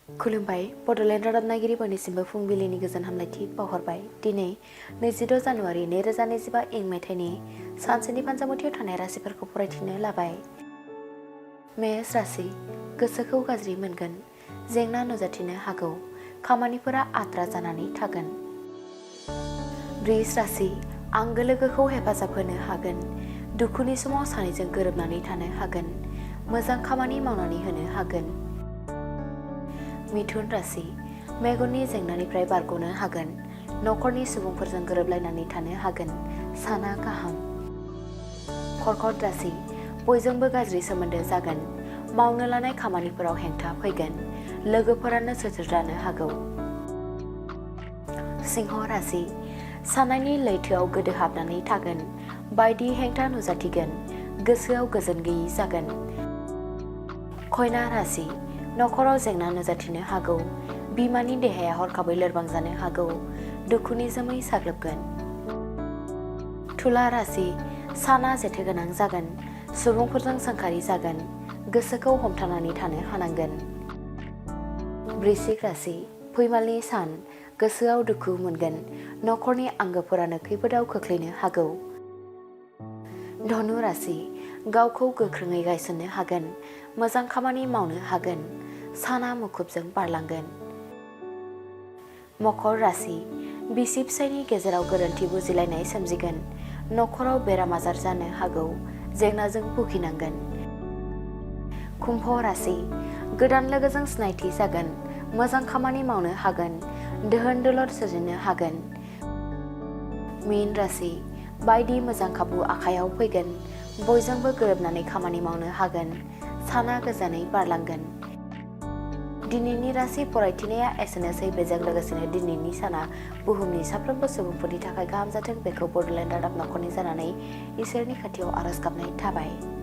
खुलुमबाय बड'लेण्ड रादाब नायगिरि बयनिसिमबो फुंबिलिनि गोजोन हामलायथि बावहरबाय। दिनै 22 जानुवारि 2025 इं मायथाइनि सानसेनि फानजामुथियाव थानाय राशिफोरखौ फरायथिनो लाबाय। मेष राशि, गोसोखौ गाज्रि मोनगोन, जेंना नुजाथिनो हागौ, खामानिफोरा आद्रा जानानै थागोन। वृष राशि, आंगो लोगोखौ हेफाजाब होनो हागोन, दुखुनि समाव सानैजों गोरोबनानै थानो हागोन, मोजां खामानि मावनानै होनो हागोन। मिथुन राशि, मेगननि जेंनानिफ्राय बारग'नो हागोन, नखरनि सुबुंफोरजों गोरोबलायनानै थानो हागोन, साना गाहाम। कर्कट राशि, बयजोंबो गाज्रि सोमोन्दो जागोन, मावनो लानाय खामानिफोराव हेंथा फैगोन, लोगोफोरानो सोद्रोद जानो हागौ। सिंह राशि, साननायनि लैथोआव गोदोहाबनानै थागोन, बायदि हेंथा नुजाथिगोन, गोसोआव गोजोन गैयै जागोन। कन्या राशि, नखराव जेंना नुजाथिनो हागौ, बिमानि देहाया हरखाबै लोरबां जानो हागौ, दुखुनि जोमै साग्लोबगोन। तुला राशि, साना जेथोगोनां जागोन, सुबुंफोरजों सोंखारि जागोन, गोसोखौ हमथानानै थानो हानांगोन। वृश्चिक राशि, फैमालनि सान, गोसोआव दुखु मोनगोन, नखरनि आंगोफोरानो खैफोदाव खोख्लैनो हागौ। धनु राशि, गावखौ गोख्रोङै गायसननो हागोन, मोजां खामानि मावनो हागोन, साना मुखुबजों बारलांगोन। मकर राशि, बिसि फिसायनि गेजेराव गोरोन्थि बुजिलायनाय सोमजिगोन, नखराव बेराम आजार जानो हागौ, जेंनाजों भुगिनांगोन। कुम्भ राशि, गोदान लोगोजों सिनायथि जागोन, मोजां खामानि मावनो हागोन, दोहोन दौलत सोरजिनो हागोन। मीन राशि, बायदि मोजां खाबु आखायाव फैगोन, बयजोंबो गोरोबनानै खामानि मावनो हागोन, साना गोजोनै बारलांगोन। दिनैनि राशि फरायथिनाया एसेनोसै। बेजों लोगोसेनो दिनैनि साना बुहुमनि साफ्रोमबो सुबुंफोरनि थाखाय गाहाम जाथों बेखौ बड'लेण्ड रादाब नखरनि जानानै इसोरनि खाथियाव आरज गाबनाय थाबाय।